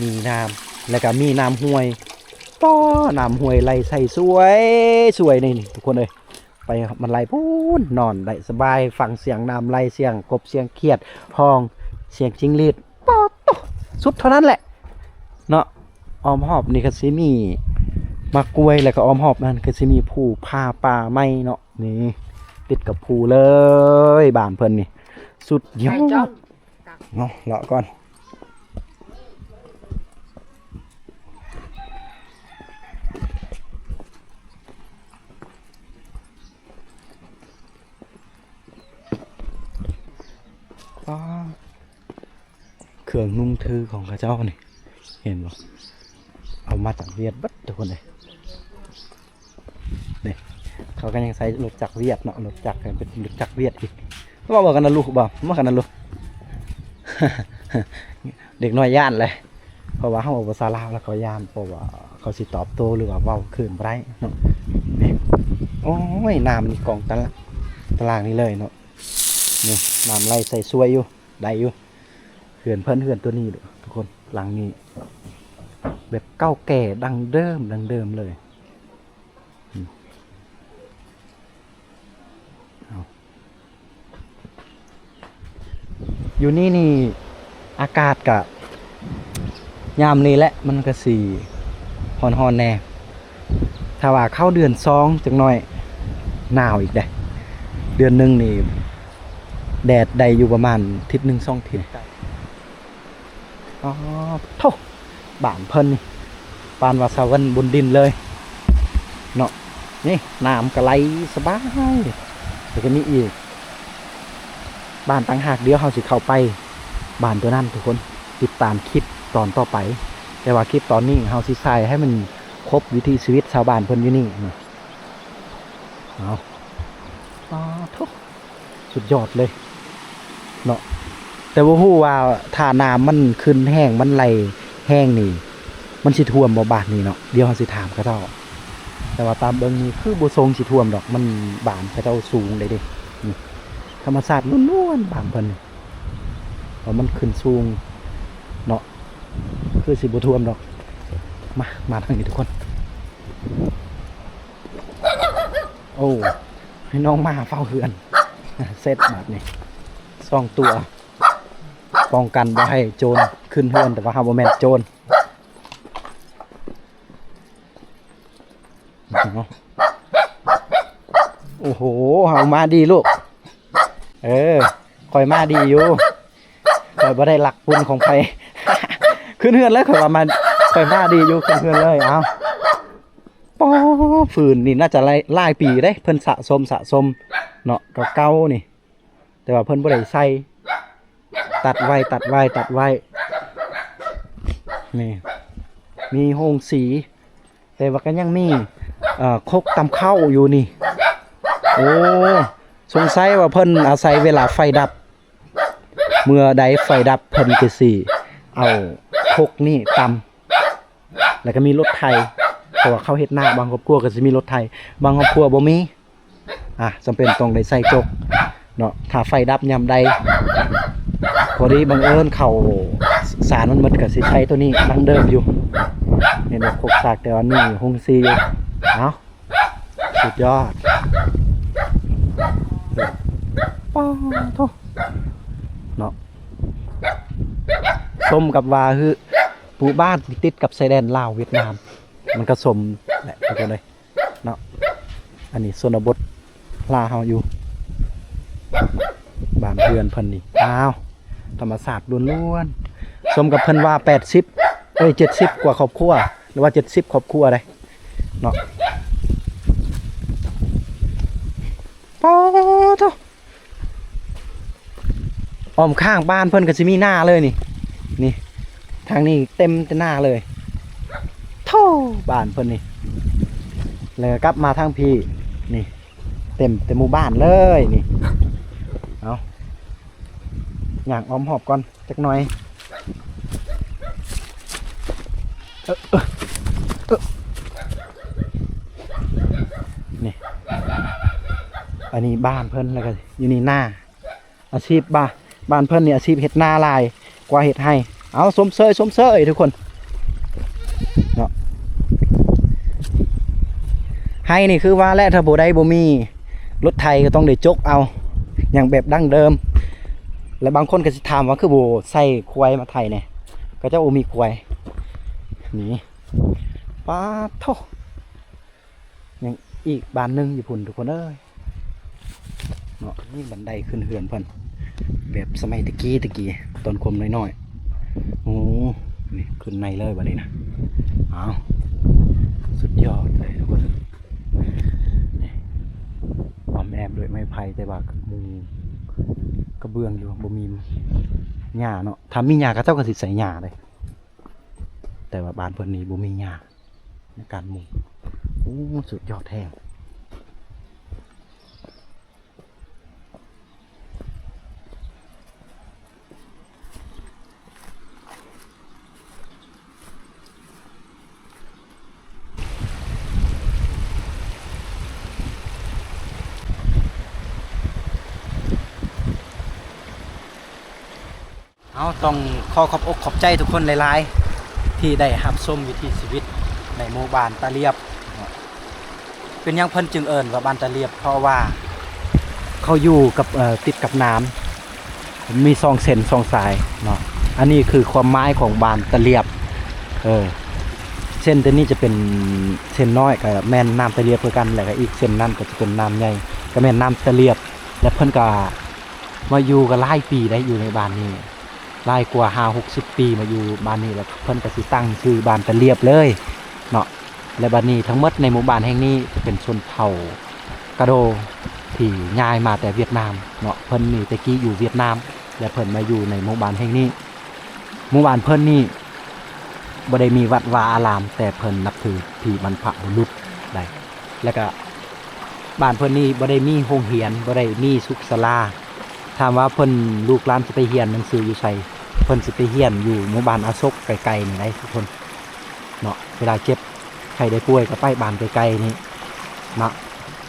ມີນ້ຳ ແລ້ວກໍມີນ້ຳຫ້ວຍ. ປ້າ ນ້ຳຫ້ວຍໄຫຼໃສສວຍ ສວຍນີ້ ນີ້ທຸກຄົນເອີຍ ໄປ ມັນໄຫຼພຸ້ນ ນອນໄດ້ສະບາຍ ຟັງສຽງນ້ຳໄຫຼ ສຽງກົບ ສຽງຂຽດຮ້ອງ ສຽງຈິງຫຼີດ ປາດໂທ້ ສຸດເທົ່ານັ້ນແຫຼະເນາະ. ອ້ອມຮອບນີ້ກໍຊິມີໝາກກ້ວຍ ແລ້ວກໍອ້ອມຮອບນັ້ນກໍຊິມີພູຜາປ່າໄມ້ເນາະ. ນີ້ ຕິດກັບພູເລີຍ ບ້ານເພິ່ນນີ້ ສຸດຍອດເນາະ. ເລາະກ່ອນ ເຄື່ອງນຸ່ງຖືຂອງເຂົາເຈົ້ານີ້ ເຫັນບໍ່ ເອົາມາຈາກຫວຽດເບິດທຸກຄົນເອີຍ. ນີ້ ເຂົາກໍຍັງໃຊ້ລົດຈັກຫວຽດເນາະ ລົດຈັກເປັນລົດຈັກຫວຽດອີກ. ເວົ້າກັນນະລູກ ເວົ້າກັນນະລູກ ເດັກນ້ອຍຢ້ານແຫຼະ ເພາະວ່າເຮົາເວົ້າພາສາລາວແລ້ວເຂົາຢ້ານ ເພາະວ່າເຂົາຊິຕອບໂຕ້ ຫຼືວ່າເວົ້າຄືນບໍ່ໄດ້ເນາະ. ນີ້ ໂອ້ຍ ນ້ຳນີ້ກອງຕະລາງ ຕະລາງນີ້ເລີຍເນາະ. ນີ້ ນ້ຳໄຫຼໃສສວຍຢູ່ ໄດ້ຢູ່. ເຮືອນເພິ່ນ ເຮືອນໂຕນີ້ທຸກຄົນ ຫຼັງນີ້ແບບເກົ່າແກ່ດັ້ງເດີມ ດັ້ງເດີມເລີຍ. ເອົາ ຢູ່ນີ້ນີ້ ອາກາດກະ ຍາມນີ້ແຫຼະ ມັນກະຊິຮ້ອນໆແດ່. ຖ້າວ່າເຂົ້າເດືອນສອງຈັກໜ້ອຍ ໜາວອີກເດ້. ເດືອນໜຶ່ງນີ້ ແດດໄດ້ຢູ່ປະມານທິດໜຶ່ງສອງທິດ. ອໍ ໂທ້ ບ້ານເພິ່ນນີ້ ປານວ່າສະຫວັນບົນດິນເລີຍເນາະ. ນີ້ ນ້ຳກໍໄຫຼສະບາຍ ແລ້ວກໍມີອີກບ້ານຕ່າງຫາກ. ດຽວເຮົາຊິເຂົ້າໄປບ້ານຕົວນັ້ນທຸກຄົນ ຕິດຕາມຄລິບຕອນຕໍ່ໄປ. ແຕ່ວ່າຄລິບຕອນນີ້ເຮົາຊິຖ່າຍໃຫ້ມັນຄົບວິຖີຊີວິດຊາວບ້ານເພິ່ນຢູ່ນີ້ເນາະ. ເອົາ ປາດໂທ້ ສຸດຍອດເລີຍເນາະ. ແຕ່ບໍ່ຮູ້ວ່າຖ້ານ້ຳມັນຂຶ້ນແຮງ ມັນໄຫຼແຮງນີ້ ມັນຊິຖ້ວມບໍ່ບ້ານນີ້ເນາະ. ດຽວເຮົາຊິຖາມເຂົາເຈົ້າ ແຕ່ວ່າຕາມເບິ່ງນີ້ຄືບໍ່ຊົງຊິຖ້ວມດອກ ມັນ ບ້ານເຂົາເຈົ້າສູງເດ້. ນີ້ ທຳມະຊາດລ້ວນໆ ບ້ານເພິ່ນ ເພາະມັນຂຶ້ນສູງເນາະ ຄືຊິບໍ່ຖ້ວມດອກ. ມາ ມາທາງນີ້ທຸກຄົນ. ໂອ້ ໃຫ້ນ້ອງໝາເຝົ້າເຮືອນ ເສັດບາດນີ້ ສອງຕົວ ປ້ອງກັນບໍ່ໃຫ້ໂຈນຂຶ້ນເຮືອນ ແຕ່ວ່າເຮົາບໍ່ແມ່ນໂຈນ. ໂອ້ໂຫ ເຮົາມາດີລູກ ເອີ ຂ້ອຍມາດີຢູ່ ຂ້ອຍບໍ່ໄດ້ລັກປຸ້ນຂອງໃຜ ຂຶ້ນເຮືອນເລີຍ ຂ້ອຍວ່າມາ ຂ້ອຍມາດີຢູ່ ຂຶ້ນເຮືອນເລີຍ. ເອົາ ປໍ ຟືນນີ້ໜ້າຈະຫຼາຍ ຫຼາຍປີເດ້ ເພິ່ນສະສົມ ສະສົມເນາະ ເກົ່າໆນີ້ ແຕ່ວ່າເພິ່ນບໍ່ໄດ້ໃສ່ ຕັດໄວ້ ຕັດໄວ້ ຕັດໄວ້. ນີ້ ມີໂຮງສີ ແຕ່ວ່າກໍຍັງມີ ເອີ ຄົກຕຳເຂົ້າຢູ່ນີ້. ໂອ້ ສົງໄສວ່າເພິ່ນອາໄສເວລາໄຟດັບ ເມື່ອໃດໄຟດັບເພິ່ນກໍຊິເອົາຄົກນີ້ຕຳ ແລ້ວກໍມີລົດໄຖ ເພາະວ່າເຂົາເຮັດນາ ບາງຄອບຄົວກໍຊິມີລົດໄຖ ບາງຄອບຄົວບໍ່ມີ ອ່າ ຈຳເປັນຕ້ອງໄດ້ໃສ່ຈົກເນາະ. ຖ້າໄຟດັບຍາມໃດ ພໍດີບັງເອີນເຂົ້າສານມັນໝົດ ກໍຊິໃຊ້ໂຕນີ້ດັ່ງເດີມຢູ່. ເຫັນວ່າຄົກສາກ ແຕ່ວ່າມີໂຮງສີຢູ່. ເອົ້າ ສຸດຍອດ ປາໂທ ເນາະ. ສົມກັບວ່າຄື ໝູ່ບ້ານທີ່ຕິດກັບຊາຍແດນລາວຫວຽດນາມ ມັນກໍສົມແຫຼະ ທຸກຄົນເອີຍເນາະ. ອັນນີ້ຊົນນະບົດລາວເຮົາຢູ່ ບ້ານເຮືອນເພິ່ນນີ້ ອ້າວ ທຳມະຊາດລ້ວນໆ. ສົມກັບເພິ່ນວ່າແປດສິບ ເອີຍ ເຈັດສິບກວ່າຄອບຄົວ ຫຼືວ່າເຈັດສິບຄອບຄົວໃດ໋ເນາະ. ປາໂທ ອ້ອມຂ້າງບ້ານເພິ່ນກໍຊິມີນາເລີຍນີ້ ນີ້ ທາງນີ້ເຕັມແຕ່ນາເລີຍ ໂທ້ ບ້ານເພິ່ນນີ້. ແລ້ວກໍກັບມາທາງພີ້ ນີ້ ເຕັມແຕ່ໝູ່ບ້ານເລີຍນີ້. ເອົາ ຍ່າງອ້ອມຮອບກ່ອນຈັກໜ່ອຍ ເອີ ເອີ ເອີ ນີ້ ອັນນີ້ບ້ານເພິ່ນ ແລ້ວກໍຢູ່ນີ້ນາ. ອາຊີບບ້າ ບ້ານເພິ່ນນີ້ອາຊີບເຮັດນາຫຼາຍກວ່າເຮັດໄຮ່. ເອົາ ຊົມເຊີຍ ຊົມເຊີຍທຸກຄົນເນາະ. ໄຮ່ນີ້ຄືວ່າແຫຼະ ຖ້າຜູ້ໃດບໍ່ມີລົດໄຖກໍຕ້ອງໄດ້ຈົກເອົາ ຢ່າງແບບດັ້ງເດີມ. ແລະບາງຄົນກໍຊິຖາມວ່າ ຄືບໍ່ໃສ່ຄວາຍມາໄຖແດ່ ເຂົາເຈົ້າບໍ່ມີຄວາຍ. ນີ້ ປາໂທ ຍັງອີກບ້ານໜຶ່ງຢູ່ພຸ້ນທຸກຄົນເອີຍເນາະ. ນີ້ບັນໄດຂຶ້ນເຮືອນເພິ່ນ ແບບສະໄໝແຕ່ກີ້ແຕ່ກີ້ ຕອນຄວາມນ້ອຍໆ. ໂອ້ ນີ້ຂຶ້ນໃນເລີຍບັດນີ້ນະ. ອ້າວ ສຸດຍອດເລີຍທຸກຄົນ. ນີ້ອ້ອມແອມດ້ວຍໄມ້ໄຜ່ ແຕ່ວ່າມຸງກະເບື້ອງຢູ່ ບໍ່ມີຫຍ້າເນາະ. ຖ້າມີຫຍ້າ ເຂົາເຈົ້າກໍຊິໃສ່ຫຍ້າເດ້ ແຕ່ວ່າບ້ານເພິ່ນນີ້ບໍ່ມີຫຍ້າໃນການມຸງ. ໂອ້ ສຸດຍອດແທ້. ເຮົາຕ້ອງຂໍຂອບອົກຂອບໃຈທຸກຄົນຫຼາຍໆ ທີ່ໄດ້ຮັບຊົມວິຖີຊີວິດໃນໝູ່ບ້ານຕາລຽບ. ເປັນຫຍັງເພິ່ນຈຶ່ງເອີ້ນວ່າບ້ານຕາລຽບ? ເພາະວ່າເຂົາຢູ່ກັບ ເອີ ຕິດກັບນ້ຳ ມີສອງເສັ້ນສອງສາຍເນາະ. ອັນນີ້ຄືຄວາມໝາຍຂອງບ້ານຕາລຽບ. ເອີ ເສັ້ນໂຕນີ້ຈະເປັນເສັ້ນນ້ອຍ ກໍແມ່ນນ້ຳຕາລຽບຄືກັນ ແລ້ວກໍອີກເສັ້ນນັ້ນກໍຈະເປັນນ້ຳໃຫຍ່ ກໍແມ່ນນ້ຳຕາລຽບ. ແລ້ວເພິ່ນກໍມາຢູ່ກໍຫຼາຍປີໄດ໋ ຢູ່ໃນບ້ານນີ້ ຫຼາຍກວ່າຫ້າຫົກສິບປີມາຢູ່ບ້ານນີ້ ແລ້ວເພິ່ນກໍຊິຕັ້ງຊື່ບ້ານຕາລຽບເລີຍເນາະ. ແລະ ບັດນີ້ທັງໝົດໃນໝູ່ບ້ານແຫ່ງນີ້ຈະເປັນຊົນເຜົ່າກະໂດທີ່ຍ້າຍມາແຕ່ຫວຽດນາມເນາະ. ເພິ່ນນີ້ແຕ່ກີ້ຢູ່ຫວຽດນາມ ແລະ ເພິ່ນມາຢູ່ໃນໝູ່ບ້ານແຫ່ງນີ້. ໝູ່ບ້ານເພິ່ນນີ້ບໍ່ໄດ້ມີວັດວາອາລາມ ແຕ່ເພິ່ນນັບຖືຜີບັນພະບຸລຸດໄດ໋. ແລ້ວກະບ້ານເພິ່ນນີ້ບໍ່ໄດ້ມີໂຮງຮຽນ ບໍ່ໄດ້ມີສຸກສາລາ. ຖາມວ່າເພິ່ນ ລູກຫຼານຊິໄປຮຽນໜັງສືຢູ່ໃສ? ເພິ່ນຊິໄປຮຽນຢູ່ໝູ່ບ້ານອາສົກໃກ້ໆນີ້ໄດ໋ທຸກຄົນເນາະ. ເວລາເຈັບໄຂ້ໄດ້ປ່ວຍກໍໄປບ້ານໃກ້ໆນີ້ເນາະ.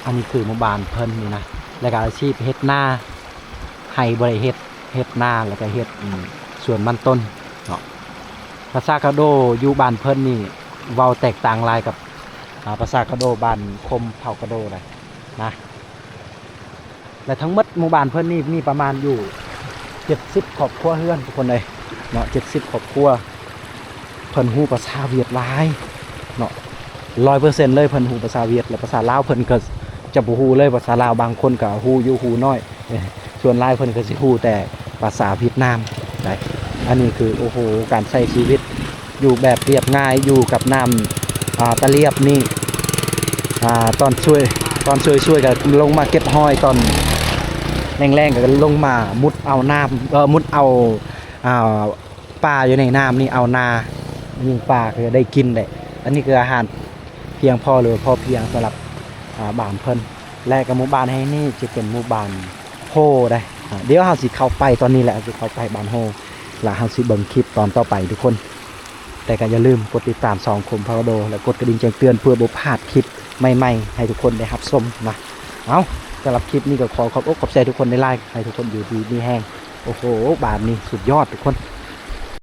ອັນນີ້ຄືໝູ່ບ້ານເພິ່ນນີ້ນະ. ແລ້ວກໍອາຊີບເຮັດນາ ໄຮ່ບໍ່ໄດ້ເຮັດ ເຮັດນາ ແລ້ວກໍເຮັດ ອືມ ສວນມັນຕົ້ນເນາະ. ພາສາກະໂດຢູ່ບ້ານເພິ່ນນີ້ເວົ້າແຕກຕ່າງຫຼາຍກັບ ອາ ພາສາກະໂດບ້ານຄົມເຜົ່າກະໂດໄດ໋ນະ. ແລະ ທັງໝົດໝູ່ບ້ານເພິ່ນນີ້ມີປະມານຢູ່ເຈັດສິບຄອບຄົວເຮືອນທຸກຄົນເອີຍເນາະ ເຈັດສິບຄອບຄົວ. ເພິ່ນຮູ້ພາສາຫວຽດຫຼາຍເນາະ ຮ້ອຍເປີເຊັນເລີຍ ເພິ່ນຮູ້ພາສາຫວຽດ. ແລະ ພາສາລາວເພິ່ນກໍຈະບໍ່ຮູ້ເລີຍ ພາສາລາວບາງຄົນກໍຮູ້ຢູ່ ຮູ້ໜ້ອຍ. ສ່ວນຫຼາຍເພິ່ນກໍຊິຮູ້ແຕ່ພາສາຫວຽດນາມໄດ໋. ອັນນີ້ຄື ໂອ້ໂຫ ການໃຊ້ຊີວິດຢູ່ແບບລຽບງ່າຍ ຢູ່ກັບນ້ຳ ອາ ຕາລຽບນີ້ ອາ ຕອນຊ່ວຍ ຕອນຊ່ວຍໆກໍລົງມາເກັບຫອຍ ຕອນແລ້ງໆກໍລົງມາມຸດເອົານ້ຳ ເອີ ມຸດເອົາ ອາ ປາຢູ່ໃນນ້ຳນີ້ ເອົານາຍິງປາກໍໄດ້ກິນໄດ້. ອັນນີ້ຄືອາຫານພຽງພໍ ຫຼືວ່າພໍພຽງສຳລັບ ອາ ບ້ານເພິ່ນ. ແລະ ກໍໝູ່ບ້ານແຫ່ງນີ້ຈະເປັນໝູ່ບ້ານໂຮໄດ໋. ອາ ດຽວເຮົາຊິເຂົ້າໄປຕອນນີ້ແຫຼະ ເຮົາຊິເຂົ້າໄປບ້ານໂຮ ແລ້ວເຮົາຊິເບິ່ງຄລິບຕອນຕໍ່ໄປທຸກຄົນ. ແຕ່ກໍຢ່າລືມກົດຕິດຕາມຊ່ອງຄົມພາກະໂດ ແລະ ກົດກະດິ່ງແຈ້ງເຕືອນ ເພື່ອບໍ່ພາດຄລິບໃໝ່ໆໃຫ້ທຸກຄົນໄດ້ຮັບຊົມນະ. ເອົາ ສຳລັບຄລິບນີ້ກໍຂໍຂອບອົກຂອບໃຈທຸກຄົນຫຼາຍໆ ໃຫ້ທຸກຄົນຢູ່ດີມີແຮງ. ສ ໂອ້ໂຫ ບາດນີ້ສຸດຍອດທຸກຄົນ.